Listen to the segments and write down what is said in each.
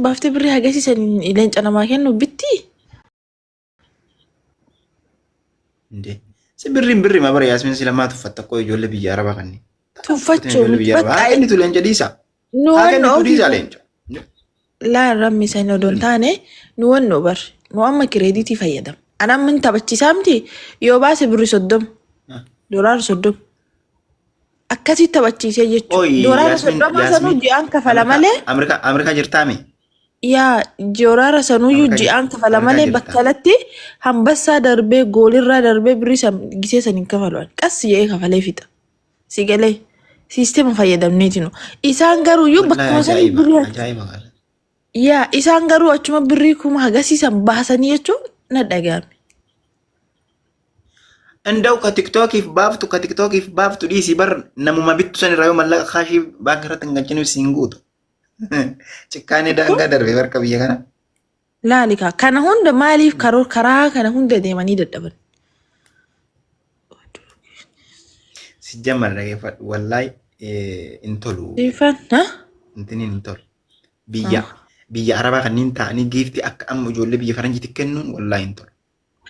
Baaftee birrii hagasii saniin leenca namaa kennu bittii? Indee. Si birriin birri ma bara Yaasmin si lamaa tuffatta koo ijoollee biyya Arabaa kanneen. Tuffachuu Ijoollee miti biyya Arabaa. Haa bakka kennitu leenca dhiisa. nu Haa wannu kennitu ofii dhiisa leenca. laa rammi sani odoo hin taane nu wannu bar nu amma kireeditii fayyadam. Ana amma hin taphachiisaa miti yoo baase birri 30 doolaara 30 akkasitti taphachiisee jechuudha. Oyi Doolaara Yaasmin 30 sanuu Yaasmin ji'aan kafala Ameerikaa malee Ameerikaa Ameerikaa jirtaami. Yaa doolaara sanuyyuu Ameerikaa ji'aan kafala Ameerikaa malee jirta. bakkalatti hambassaa darbee goolirraa darbee birrii san gisee san hin kafalu. ani. Qas jedhee kafalee fixa. Si galee siistema fayyadamneeti nu. Isaan garuuyyuu Wallahi bakkuma sanii ajaa'iba birrii ajaa'iba kana. yaa isaan garuu achuma birrii kuma hagasiisan baasanii jechuun na dhaga'ame. Indaw ka tiktookiif baaftu ka tiktookiif baaftu dhiisii bar namuma bittu san irraa yoo mallaqa kaashii baankii irratti hin galchinu siin guutu. Cikkaanee daangaa darbe barka biyya kana. Laali kaa kana hunda maaliif karoor karaa kana hunda deemanii dadhaban? Si jammar dhageeffadhu wallahi hin tolu. Siifan ha? Intiniin hin tolu. Biyya biyya arabaa kanneen ta'anii giiftii akka amma ijoollee biyya faranjiitti kennuun wallahi hin tolu.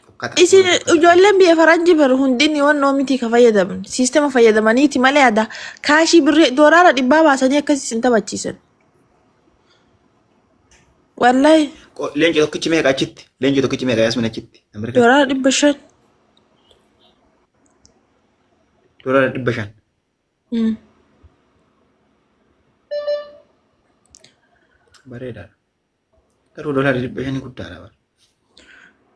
Fokkata. Isin ijoolleen biyya faranjii baru hundinni wannoo miti ka fayyadaman siistema fayyadamaniiti malee aadaa kaashii birrii doolaara dhibbaa baasanii akkas isin taphachiisan. Wallahi Leenci tokkichi meeqa achitti? Leenci tokkichi meeqa Yaasmin achitti? Ameerikaatti. doolaara 500. Doolaara 500. Bareedaadha. Garuu doolaarri 500 guddaadha bara.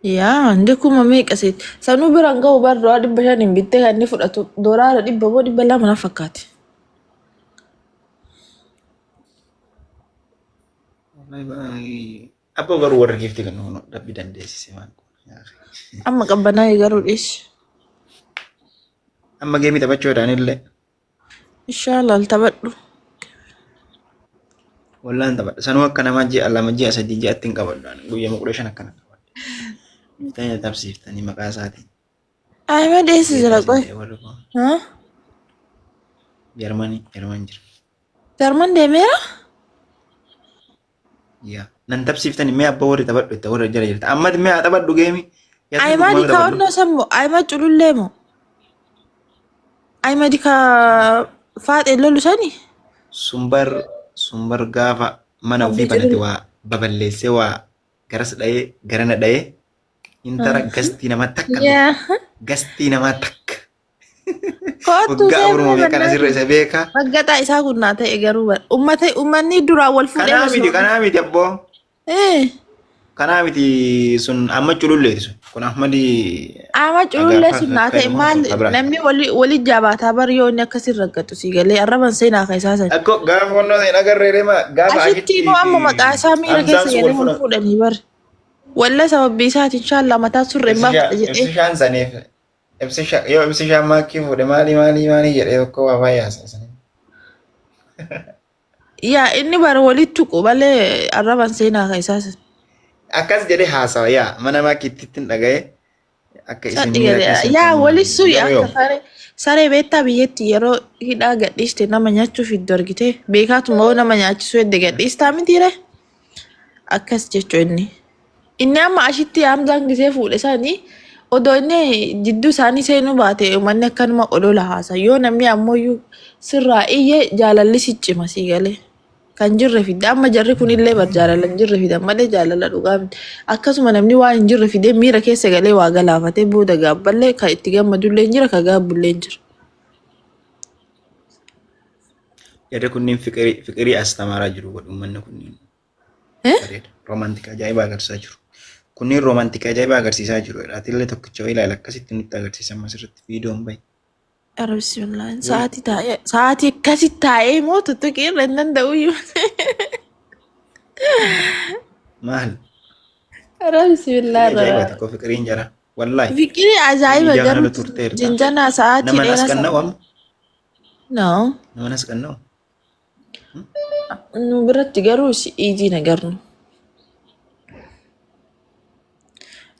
Yaa hundi kuma meeqa seeti. Sanuu biraan gahu bar doolaara 500 hin bittee kan inni fudhatu doolaara 100 moo 200 na fakkaate. Wallahi baay'ee. Abboo garuu warra giiftii kan nu rabbi dandeessise waan kun. Amma qabbanaa'e garuu dhiisi. Amma geemii taphachuudhaan illee. Inshallah al taphadhu. Wallaan taphadha. Sanuu akka namaa ji'a 2 ji'a 3 ji'atti hin qabadhu. Ani Guyyama 15 akkana qabadha. Dhuftanii tapsiiftanii maqaa isaatiin. Ahmed eessa jira Geetaa qoy? isin ta'e warri kun. Ha? Jarmanii Jarman jira. Jarman deemeera? Yaa. Nan tapsiiftanii mee abbaa warri taphadhu itti warri jala jirta. Ammati mee haa taphadhu geemi. Yaasmin Ahmad dhugumaan ka taphadhu. onnoo sammu Ahmad culullee moo? Ahmad ka faaxee lolu sani? Sumbar sumbar gaafa mana Abdii ofii banate culullee. waa baballeessee waa garas dha'ee garana dha'ee intara gastii nama takka dhufe. Yaa. Gastii namaa takka. Kottu Waggaa afuruma seefnee meeqan asirra bannaati. isa beeka. Maggaxaa isaa kun naa ta'e garuu bar. Ummata ummanni duraan wal fuudhee Kanaa miti osoo. kanaa miti abboo. Eh. Kanaa miti sun amma cululleeti sun. Kun Ahmadi Ama culullee agaarfaa sun naa ta'e jedhamu maal sun kabiraati. namni wali wali jabaataa bar yoo inni akkasii raggatu si galee arraban seenaa ka isaa san. Akko gaafa onnoo hin agarree deema gaafa Ashitti ashitti immoo fi amma maqaa isaa miira Hamzaan keessa sun wal galee wal fuudhan. fuudhanii bar. Walla sababbii isaati inshaallah mataa surreen baafadha jedhee. Ibsishaan saniif Ibsisha yoo ibsishaan maakkii fuudhe maalii maalii maalii jedhee tokko waa baay'ee haasa'e. Yaa inni bara walitti tuqu malee arraban seenaa ka isaa san. Akkas jedhee haasawa yaa mana maakkiitti ittiin dhaga'ee akka isin Sadhi miira gadi keessan yaa kun wali suyi yeroo akka yoom saree saree beektaa biyyatti yeroo hidhaa gadhiiste nama nyaachuuf iddoo argite beekaatuma hoo nama nyaachisuu edde gadhiistaa mitiire akkas jechuu inni. Inni amma ashitti Hamzaan gisee fuudhe sani odoo inni jidduu isaanii seenuu baate uummanni akkanuma olola haasa. Yoo namni ammoo sirraa iyye jaalalli si cima sii galee. Kan jirre fidde amma jarri kunillee bar jaalala hin jirre fidan malee jaalala dhugaa miti. Akkasuma namni waan hin jirre fidee miira keessa galee waa galaafatee booda gaabballee kan itti gammadullee hin jira kan gaabbullee hin jira. Jarri kunniin fiqirii fiqirii as tamaaraa jiru godhu uummanni kunniin. Eh? Bareeda. Roomantik ajaa'ibaa agarsiisaa jiru. Kunniin roomantik ajaa'ibaa agarsiisaa jiru. Atillee tokkicha wayii ilaali akkasitti nutti agarsiisa amma asirratti viidiyoon bahe. Ara bismillah. Wayii. Sa'aatii taa'ee sa'aatii akkasitti taa'ee moo tuttuqii irra hin danda'u iyyuu. Maal? Ara bismillah Fiqirii irra. ajaa'ibaati koo fiqiriin jara. Wallaahi. Fiqirii ajaa'iba Miidiyaa garuu kanarra turteerta. jinjanaa sa'aatii Nama as dheeraa qanna'u amma. No. Nama as qanna'u. Nu biratti garuu iizii nagarnu.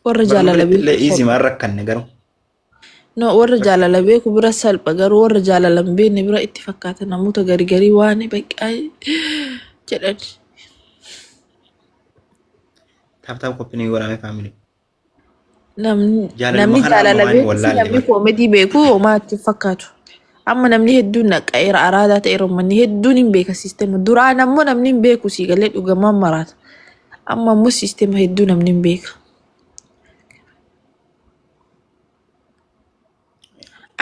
Warra Bar nu jaalala biratti illee beeku iizii salpha. maan rakkanne garuu. No, warra jaalala beeku bira salpha garuu warra jaalala hin beekne bira itti fakkaata namoota gari garii waan baqqaa jedhan. Tap tap copy ni godhame family. Namni Jaalaluma namni kana amma jaalala waan beeku fi wallaalle namni bara. koomedii beeku homaa itti hin fakkaatu. Amma namni hedduun naqa'eera araadaa ta'eera uummanni hedduun hin beeka siistema. Duraan ammoo namni hin beeku sii galee dhugamaan maraata. Amma ammoo siistema hedduu namni hin beeka.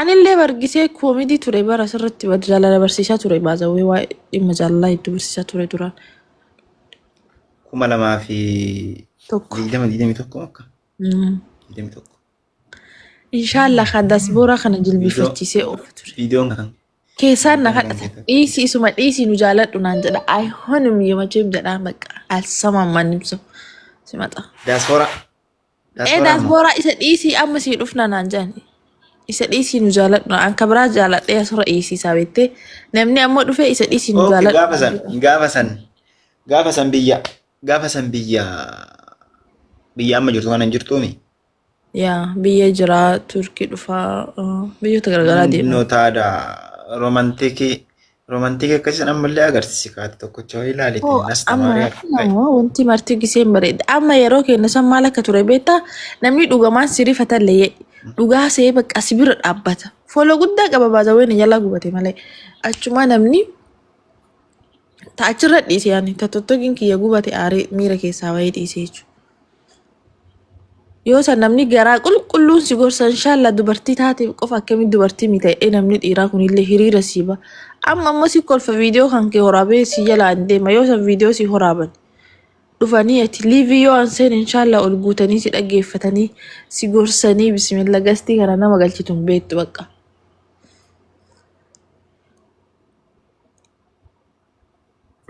Anillee bargisee koomedii ture bara asirratti jaalala barsiisaa ture baazawwee waa'ee dhimma jaalalaa hedduu barsiisaa ture duraan. Kuma lamaa fi Tokko. digdama 21 akka 21. Inshaallah kan dasbooraa kana Viidiyoo jilbifachiisee oofa ture. viidiyoon kan Keessaan na viidiyoon kan kadhata. keessatti. Dhiisi isuma dhiisi nu jaaladhu naan jedha. Ayhonim yemacheem jedhaa bakka alsamaan manimso simaxa. Daaspooraa. Ee Daaspooraa immoo. daasbooraa isa dhiisii amma sii dhufna naan jedhan. Isa dhiisii nu jaaladhu an ka biraa jaaladhee asirra dhiisiisaa beektee namni ammoo dhufee isa dhiisii nu Okay, jaaladhu gaafa naan san jedha. gaafa san gaafa san biyya gaafa san biyya biyya amma jirtu kana hin jirtuumi. Yaa biyya jiraa Turkii dhufaa biyyoota garaagaraa deema. Noo taada romantikii romantikii akkasii san ammallee agarsiisi kaate tokkocha wayii ilaalite Hoo nas amma tamaarii akka ammoo wanti marti giseen bareeda. Amma yeroo keenya san maal akka ture beektaa namni dhugamaan si rifatallee jedhi. Dhugaa see bakka si bira dhaabbata. Foloo guddaa qaba baasa wayii na jalaa gubate malee. Achumaa namni ta achirra dhiise yaani ta tottogin kiyya gubate aaree miira keessaa wayii dhiise jechuudha. Yoo san namni garaa qulqulluun si gorsa inshallah dubartii taateef qofa akkamitti dubartii miti ta'ee namni dhiiraa kunillee hiriira sii ba. Amma ammoo si kolfa viidiyoo kan kee waraabee si jalaa hin deema yoo san viidiyoo si waraaban. Dhufanii ati liivii yoo an seen inshallah ol guutanii si dhaggeeffatanii si gorsanii bismillah gastii kana nama galchitu hin beektu bakka.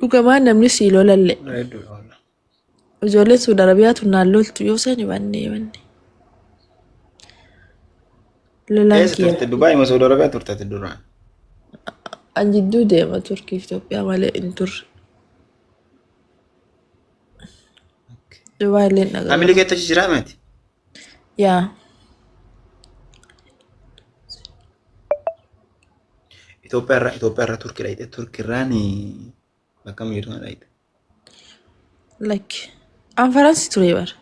Dhugamaan namni sii lolalle. Bareedduudha wallah. Ijoolleen Suudi Arabiyaa tun naan loltu yoo sani bannee banne. Lolaan Eessa kiyya turte? Dubaay moo Saudi Arabiyaa turte ati duraan? An jidduu deema Turkii fi Itoophiyaa malee hin turre. Dubaay illee hin Family dhagahu. keetti achi jiraa miti? Yaa. Itoophiyaa irraa Turkii dhayite. Turkii irraan bakka kam jirtu kana dhayite. Lakki. An Faransi ture bara.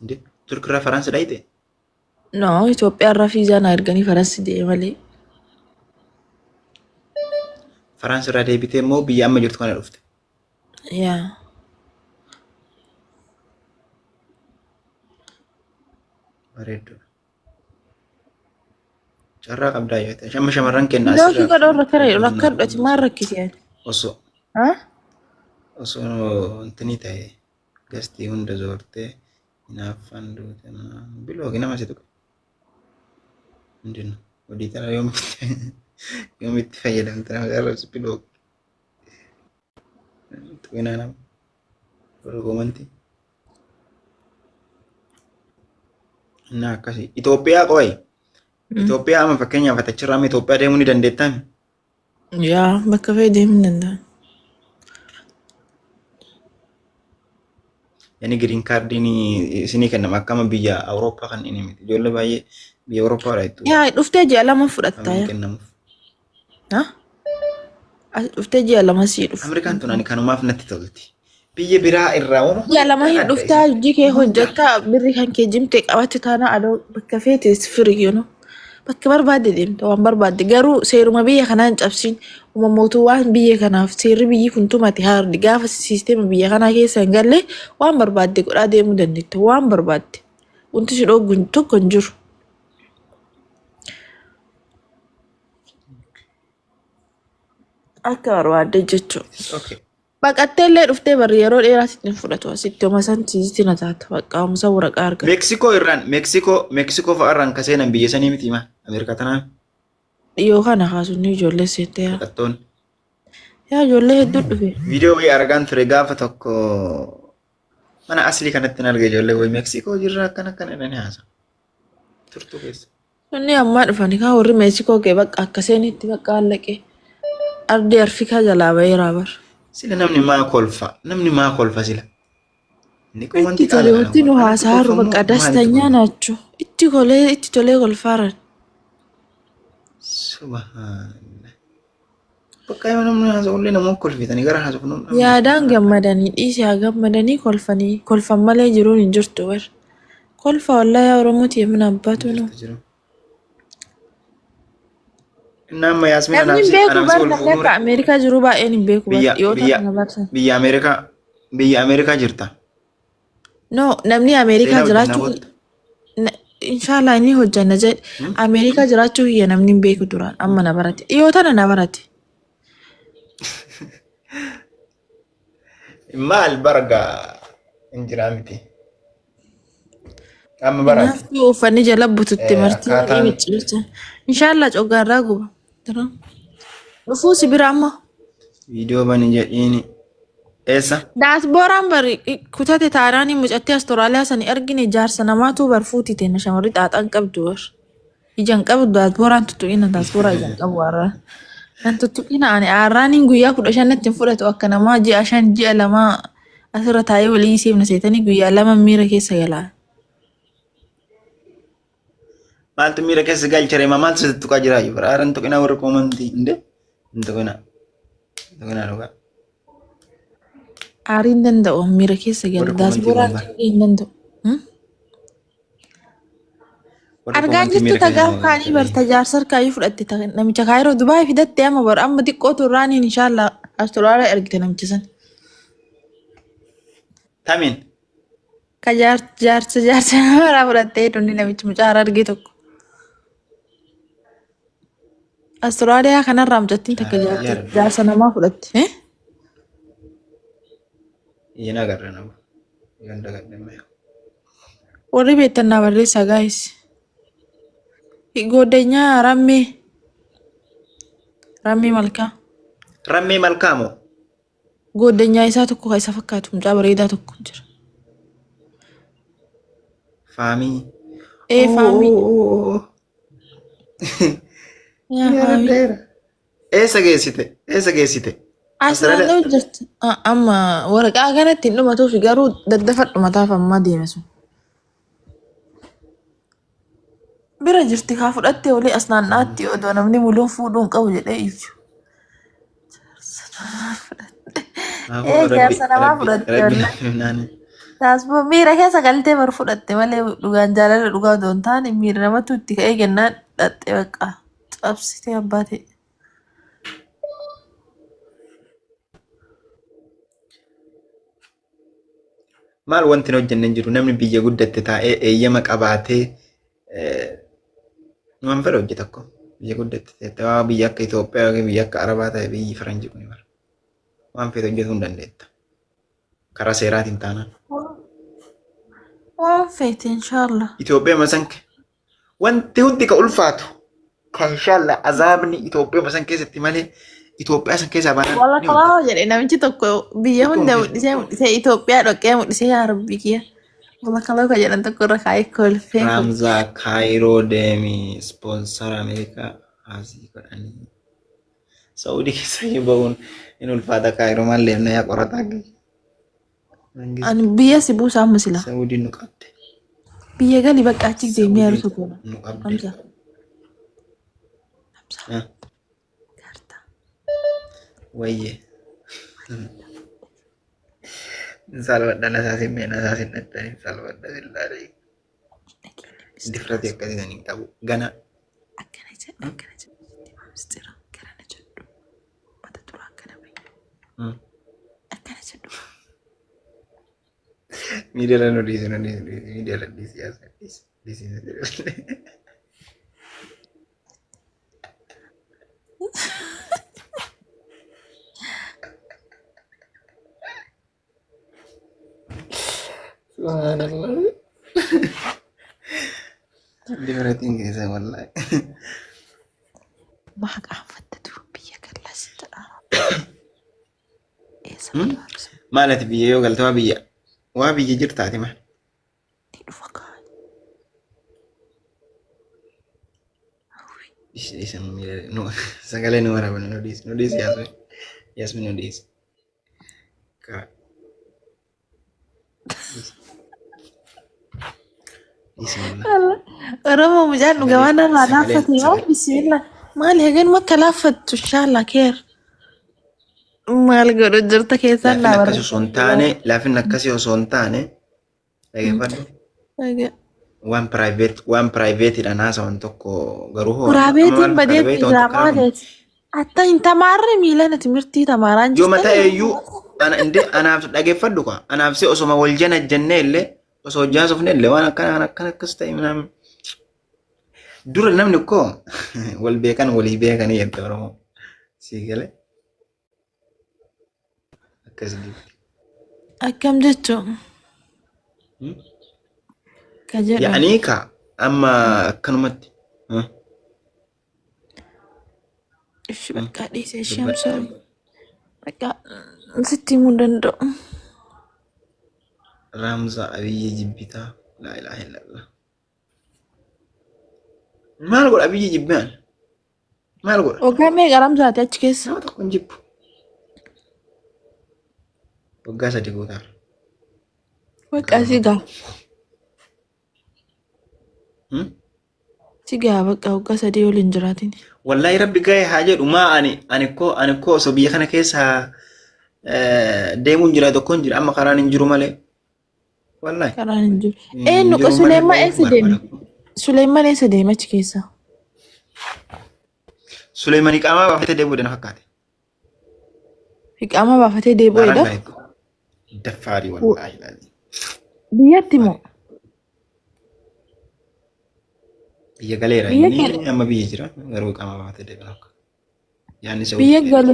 Inde Turkii irraa Faransi dhayite? No, Itoophiyaa irraa fiizaa na erganii Faransi deeme malee. Faransi irraa deebitee immoo biyya amma jirtu kana dhufte. Yaa. Bareedduudha. Carraa qabdaa yoo ta'e. Amma shamarran kenna Bilookii asirraa godhoo rakkare rakkadhu ati maal rakkise ani? Osoo Ha? osoo intini ta'e gastii hunda zoortee hinaaffaan duute bilookii nama si tuqe. Hundinuu hojii tana yoomitti fayyadamte nama arrabsi bilookii. Tuqinaa nama. Dorgomantii. Innaa akkasii. Itoophiyaa qoyi. Itoophiyaa amma fakkeenyaaf ati achirraa amma Itoophiyaa deemuu ni dandeettaa? Yaa bakka fedhe deemuu hin danda'a. Yani green cardiin isinii kennama akka amma biyya Awurooppaa kan inni miti. Ijoollee baay'ee biyya Awurooppaa dha jettu. Yaa dhuftee ji'a 2 fudhatta Kan yaa. kennamuuf. Ha? As dhuftee ji'a 2 sii dhufu. Ameerikaan tun ani kanumaaf natti tolti. Biyya biraa irraa waan Ji'a 2 hin adda dhuftaa isin. hojii kee Hunda. hojjettaa birri kan kee jimtee qabatte taanaa adoo bakka feete free you know. Bakka barbaadde deemta waan barbaadde garuu seeruma biyya kanaa hin cabsin uma mootummaan biyya kanaaf seerri biyyi kun tumate haardi gaafa siisteema biyya kanaa keessa hin galle waan barbaadde godhaa deemuu dandeetta waan barbaadde wanti si dhooggu tokko hin jiru. Akka barbaadde jechuudha. It's okay. Baqattee illee dhuftee barri yeroo dheeraa sitti hin fudhatu asitti homa san sitti na taata bakka homa san waraqaa argata. Meeksikoo irraan Meeksikoo Meeksikoo fa'a irraan ka seenan biyya sanii miti maa Ameerikaa tanaa Dhiyoo kana kaasuun ijoollee seentee yaa. baqattoonni. Yaa ijoollee hedduu dhufe. Viidiyoo wayii argaan ture gaafa tokko mana aslii kanatti hin arge ijoollee wayii Meeksikoo jirra akkana akkana jedhanii haasa'u. Turtuu keessa. Inni ammaa dhufani kaa warri Meeksikoo kee bakka akka seenitti bakka allaqee ardii Afrikaa jalaa baheeraa bar. Sila namni maa kolfa? Namni maa kolfa sila? Inni Itti komantii tole qaala kana wanti nu kanatti haasa'aaru kolfa bakka moo maalitti dastanyaa kolfa? naachuu. Itti tolee itti tolee kolfaaran. Subhanallah. Bakka yoo namni haasa'ullee namoota kolfitanii gara haasa'uuf namni. Yaadaan gammadanii dhiisii haa gammadanii kolfanii kolfan malee jiruun hin jirtu bar. Kolfa wallahi Oromooti yemina abbaatu nu. Jirtu jiru. Inni amma Yaasmin Namni hin anaaf beeku anaaf si bar ol namni fuudhuu akka Ameerikaa jiru baay'een hin beeku bar biyya dhiyoota biyya kana barsan. biyya Ameerikaa biyya Ameerikaa jirta. No namni Ameerikaa Seenaa hojjannaa jiraachuu kottu. Inshaallah inni hojjanna jedhe Ameerikaa jiraachuu kiyya namni hin beeku duraan amma na barate dhiyoo tana na barate. Maal barga hin jiraa miti. Amma baraati. Kanaafuu uffanni jala bututte marti Akkaataan micciircha. Inshaallah coggaarraa guba. Dhufuu si bira amma. viidiyoo bani jedhiini. Eessa? Daasbooraan bari kutate taanaan mucattii Asturaaliyaa sani argine jaarsa namaatu bar fuuti teenna shamarri xaaxaan qabdu bar. Ija hin qabdu daasbooraan tuttuqina daasbooraa ija hin qabu har'a. Kan tuttuqina ani aarraaniin guyyaa 15tti hin fudhatu akka namaa ji'a 5 ji'a 2 asirra taa'ee walii seefna seetanii guyyaa 2 miira keessa galaa. Maaltu miira keessa galcha reema maaltu si tuttuqaa jira iyyuu bara hin tuqinaa warri koomantii hinde hin tuqinaa. Hin tuqinaa dhugaa. Aarii hin danda'u miira keessa gala. Warri koomantii Daasbooraan kun bara. hin danda'u. Warri Argaa koomantii jirtu miira ta keessa gaaf nama kaanii galcha bar ta jaarsa harkaayyuu fudhatte ta namicha kaayiroo Dubaay fidatte amma bar amma xiqqoo turraaniin inshaallah Asturaaliyaa ergite namicha san. Tamiin. Ka jaarsa jaarsa namarraa fudhattee dunni namichi mucaa harargee tokko. Asturaaliyaa kanarraa mucattiin takka jaarsa namaa fudhatte. Eh? Iyyan agarra nama. Iyyan dagadhame. Warri beektan naa barreessaa gaayis. Gooddanyaa rammee. Rammee malkaa. Rammee malkaa moo? Gooddanyaa isaa tokko kan isa fakkaatu mucaa bareedaa tokko jira. Faamii. Ee faamii. Yaa faamii. Yaadadheera. Eessa geessite? Eessa geessite? As Australia. naannoo jirti. Amma waraqaa kanatti hin dhumatuuf garuu daddafadhu mataaf ammaa deeme sun. Bira jirti kaa fudhattee olii as naanna'aatti odoo namni muluun fuudhuu hin qabu jedhee iyyu. Ee jaarsa namaa fudhatte wallahi. Taasifuu miira keessa galtee bar fudhatte malee dhugaan jaalala dhugaa odoo hin taane miira namatu itti ka'ee kennaan dhaxxee bakka cabsitee abbaa ta'e. Maal wanti hin hojjenne hin jiru namni biyya guddatte taa'ee eeyyama qabaatee waan fedhe hojjeta akkoo biyya guddatte teettee waa biyya akka Itoophiyaa yookiin biyya akka Arabaa ta'e biyyi faranjii kun bara waan fedhe hojjetuu hin dandeetta karaa seeraatiin taanaan. Waan feete inshaallah. Itoophiyaa masank Wanti hundi ka ulfaatu ka inshallah azaabni Itoophiyaa san keessatti malee Itoophiyaa san keessaa baanaan Walla ni hojjeta. kalaa jedhe namichi tokko biyya hunda Xiqqoon mul'isee mul'isee Itoophiyaa dhoqqee mul'isee yaa rabbi kiyya. Walla kalaa ka jedhan tokko irra kaa'ee kolfee kolfee. Raamzaa Kaayiroo deemi ispoonsara Ameerikaa asii godhanii. Saa'udii keessa iyyuu bahuun hin ulfaata Kaayiroo maal deemna yaa qorataa kiyya. Mangisti Ani biyya si buusa amma sila. Saa'udiin nu qabde. Biyya gali bakka achi deemnee Saa'udiin arusa goona. nu qabde. Hamza. Hamza. Ah, Kaartaa. Wayyee. Hin salphadha na saasin mee na saasin dhaqxan hin salphadha billaahi. Dhageenya mistira. Difrati akkasii san hin qabu. Gana. Akkana jedhu akkana jedhu. Mistira garana jedhu. Mata duraa akkana bahi. Akkana jedhu. Miidiyaa nu dhiisi nu dhiisi miidiyaa irra dhiisi yaasa dhiisi dhiisi. Subhanallah. Difratiin keessa wallahi. Maa qaanfatta duuba biyya gallas jedha. Eessa barbaachisu? Maal ati biyya yoo galte waa biyya waa biyya jirta ati maal? Ni dhufa kaan. Dhiisi dhiisi nu sagalee nu waraaban nu dhiisi nu dhiisi yaasmin yaasmin nu dhiisi. Kaa dhiisi wallah. Oromoo mucaan dhugaa Sagalee waan irraa sagalee laaffate yoo sagalee bismillah maali hagan makka laaffattu inshallah keer. Maal godhu jirta keessaan Laafinni naa akkasii osoo hin taane, laafinni akkasii osoo hin taane, dhaggeeffadhu. barreessa. Waan private, waan privateedhaan haasawan tokko garuu hoo amma amma Kuraabeetiin maal fakkaata badeetti beektaa wanti jira akkanaa kun. maaleeti. Atta hin tamaarre miilan ati mirtii tamaaraan Yooma jirtani. ta'e iyyuu ana indee anaaf dhaggeeffadhu kaa anaaf si osoma wal jana jennee illee osoo hojjaa sofne illee waan akkana akkana akkana akkas ta'e minaamin. Dura namni koo wal beekan walii beekanii jette Oromoo. Sii galee akkas jetti. Akkam jechuun ka jedhu. Yaa'anii kaa amma akkanumatti. Ishi bakka dhiise ishee Dubbadhu. I'm sorry. Bakka sitti himuu hin danda'u. Raamza Abiyyi jibbitaa. Laa ilaaha illallah. Maal godha Abiyyi jibbaan? Maal godha? Waggaa meeqa Ramzaati achi keessa? Nama tokko hin jibbu. Waggaa 3 guutaara. Bakka si gaa. Hmm? Si gaa bakka waggaa 3 ol hin jiraatin. Wallaahi rabbi ga'e haa jedhu maa ani koo osoo biyya kana keessa deemuun jira tokko hin jira amma karaan hin jiru malee. Wallaahi. Karaan hin jiru. Hin Eenyu jiru malee Suleeman ba'uu eessa deeme? barbaada. Suleeman eessa deeme achi keessa? Suleeman iqaamaa baafatee deebi'uu dana fakkaate. Iqaamaa baafatee deebi'uu Baaraan edha. gaa'e. Daffaarii wallaahi laali. Biyyatti moo? Biyya galeera Biyya inni gale. amma biyya jira garuu iqaamaa baafatee deebi'a akka. Yaanni isa Biyya hojii gale.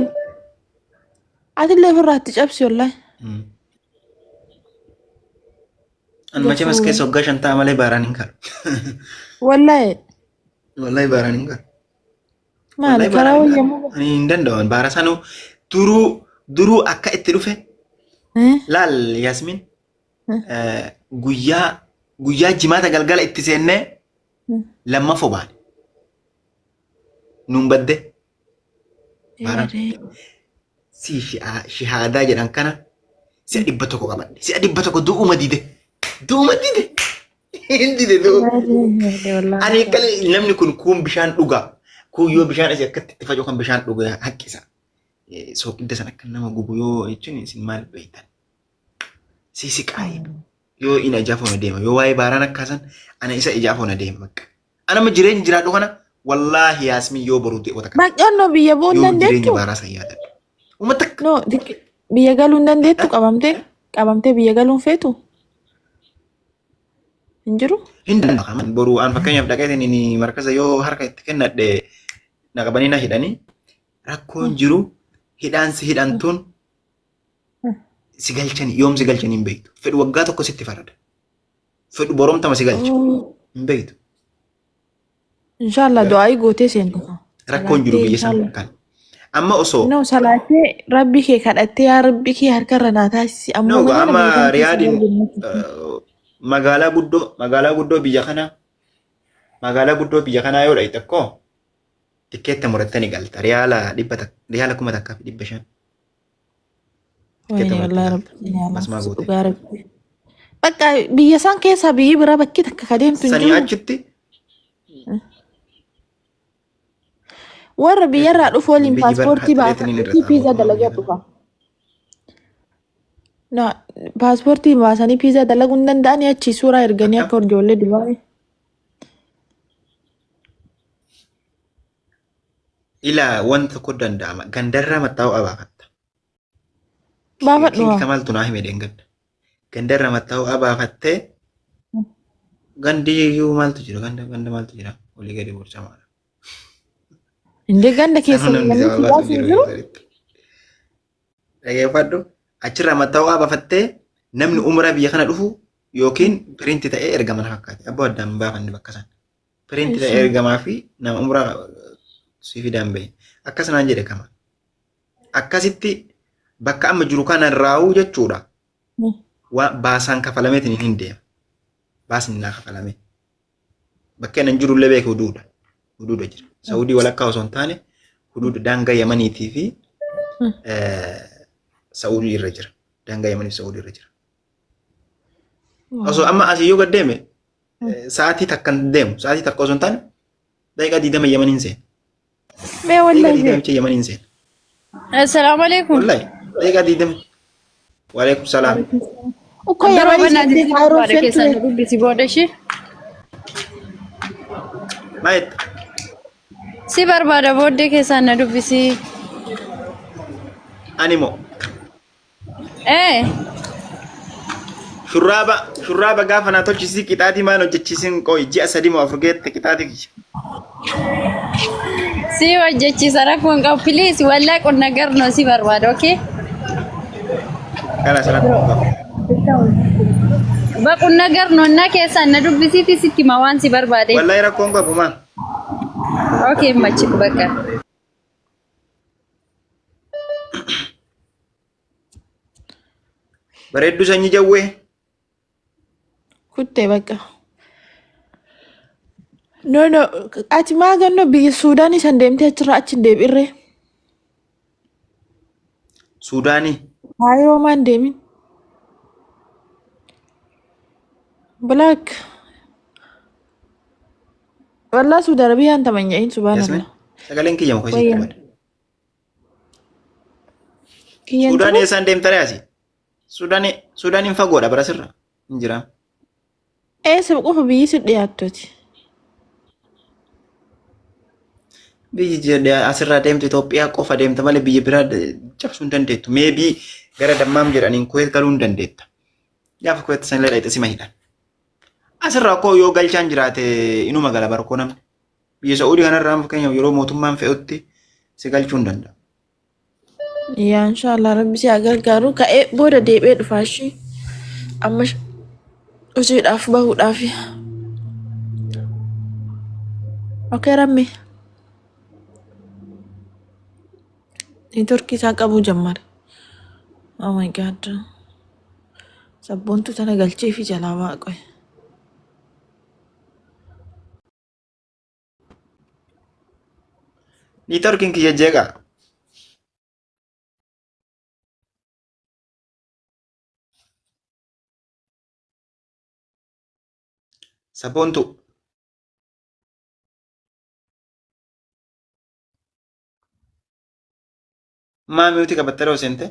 Atillee ofirraa itti cabsi wallaahi. An macha mas keessa waggaa 5 ta'a malee baaraan hin kalu. Wallaahi. Wallaahi baaraan hin kalu. Maali Wallaahi karaa baaraan hin kalu. wayyamoo? Ani hin danda'u. Baara sanuu duruu duruu akka itti dhufe laal Yaasmin guyyaa guyyaa jimaata galgala itti seennee lammaffoo baane. Nuun badde. Baaraan. Si shahaadaa jedhan kana si'a 100 qabadhe. Si'a 100 du'uma dide. Du'uma dide. Hin dide du'u. Ani akkana namni kun kuun bishaan dhugaa. Kuun yoo bishaan asii akkatti itti faca'u kan bishaan dhugaa haqqisa. Sooqidda san akka nama gubu yoo jechuun isin maal beektan? Si siqaayi. Yoo inni ijaa foona deema. Yoo waa'ee baaraan akkaasan ana isa ijaa foona deema bakka. Ana amma jireenya jiraadhu kana wallaahi Yaasmin yoo boruu ta'e wata kana. Baqqannoo biyya bu'uu hin Yoo jireenya dandeettu? baaraa san yaadadhu. Uummata akka No, biyya galuu hin dandeettu qabamtee qabamtee biyya galuun feetu? Hin jiru? Hin danda'amu. Boruu aan fakkeenyaaf dhaqeetiin inni markaza yoo harka itti kennadhe na qabanii na hidhanii rakkoon jiru hidhaan si hidhantuun si galchanii yoom si galchanii hin beektu. Fedhu waggaa tokko sitti farada. Fedhu boromtama si galcha. Hin beektu. Inshallah du'aa'ii gootee seenta. Rakkoon jiru Salaattee biyya san inshallah. kan. Amma osoo No, salaattee rabbi kee kadhattee yaa rabbi kee harkarra naa taasisi. No, Ammoo mana amma biyya kana keessa Riyaadiin darbu. magaalaa guddoo biyya kanaa magaalaa guddoo biyya kanaa yoo dhayxe akkoo tikkeetta murattanii galta riyaala riyaala 1500 tikkeetta Wayne murattee wallahi galta. rabbi ni Basmaa alaaffisu gootee. dhugaa rabbi. Bakka biyya isaan keessaa biyyi biraa bakki takka ka deemtu hin Sanii jiru. achitti Warra biyyarraa dhufu waliin biyyi bar paaspoortii haxxireetiin irra baafadhuutii ta'a piizaa mootummaa biyya dalagaa kanaa. dhufa. Na paaspoortii baasanii piizaa dalaguu hin danda'anii achii suuraa erganii Akkam? akka ijoollee Dubaay. Ilaa wanta tokko danda'ama. Gandarraa mattaa'uu abaafatta. Baafadhu Kingi haa. Kamaaltu naa hime dheengadda. Gandarraa mattaa'uu abaafattee gandi iyyuu maaltu jira? Ganda ganda maaltu jira? Olii gadi borcamaadha. Indee ganda keessa Sanuu namni namni si sababaa baasu sun hin jiru jiru. keessatti. Dhageeffadhu. Achirraa mattaa'uu abaafattee namni umraa biyya kana dhufu yookiin piriinti ta'ee ergama na fakkaate. Abboo addaan hin baafanne bakka sana. Piriinti ta'ee ergamaa fi nama umraa si fidaan bahe. Akkas naan jedhe kama. Akkasitti bakka amma jiru kana raawuu jechuudha. Waa baasaan kafalameetiin hin deema. Baasni naa kafalame. Bakka inni jiru illee beeku huduuda. Huduuda jira. Saudii walakkaa osoo hin taane huduuda daangaa Yamaniitii fi Saudii irra jira. Daangaa Yamanii fi Saudii irra jira. Osoo amma asii yoo gad deeme sa'aatii takka hin deemu. Sa'aatii takka osoo hin taane daqiiqaa 20 Yamaniin seena. Mee Daqiiqaa wallahi 20 Yamaniin seena. Assalaamu alaikum. Wallahi daqiiqaa 20. Waalaikum salaam. Ukkoo Biroo yeroo bannaa seentee jijjiiruu Kaayiroo barbaada keessaan seentu na dubbisi booda ishee. Maal jetta? Si barbaada booddee keessaan na dubbisi. Ani moo Ee shurraaba shurraaba gaafa naa tolchisii qixaatii maan hojjechiisin qoy ji'a 3 moo 4 geette qixaatii kiyya. Si hojjechiisa rakkoo hin qabu. Please wallaa qonna garnoo si barbaada okay? Kana rakkoo hin qabu. Baqunna garnoonnaa keessaan na dubbisiiti sitti hima waan si barbaade. Wallahi rakkoo hin qabu maa. Okay machiku bakka. Bareedduu sanyii jawwee. Kutte bakka. No no ati maa gannoo biyya Suudaanii san deemtee achirraa achi hin deebi'irree. Suudaanii. Kaayiroo maan deemin. Black. Wallaa Suudi Arabiyaan tamanya'iin Yasmin. subhaanallah. Sagaleen kiyya muka Wayya. isiitti bada. Kiyyan Suudaanii jiru. eessaan deemtaree asii? Suudaanii Suudaaniin fagoodha bara sirra. Hin jira. Eessa qofa biyyi si dhiyaattuti. Biyyi asirraa deemtu Itoophiyaa qofa deemta malee biyya biraa cabsuu hin dandeettu. Meebii gara Dammaam jedhaniin Kuweet galuu hin dandeetta. Gaafa Kuweet sanillee dhaqxe sima hidhan. Asirraa koo yoo galchaan jiraate inuma gala barkoo namni. Biyya Saa'udii kanarraa fakkeenyaaf yeroo mootummaan fe'utti si galchuu hin danda'a. Yaa inshaallah rabbi si haa gargaaru ka'ee booda deebi'ee dhufaa ishii amma hojiidhaaf bahuudhaaf. Okay rammi neetworkii isaa qabuu jammare. Oh my god. Sabboontuu tana galchee fi jalaa waaqoe. Niitoorkiin kiyya jeeqa. Sabboontuu. Maa miuti qabattee seente?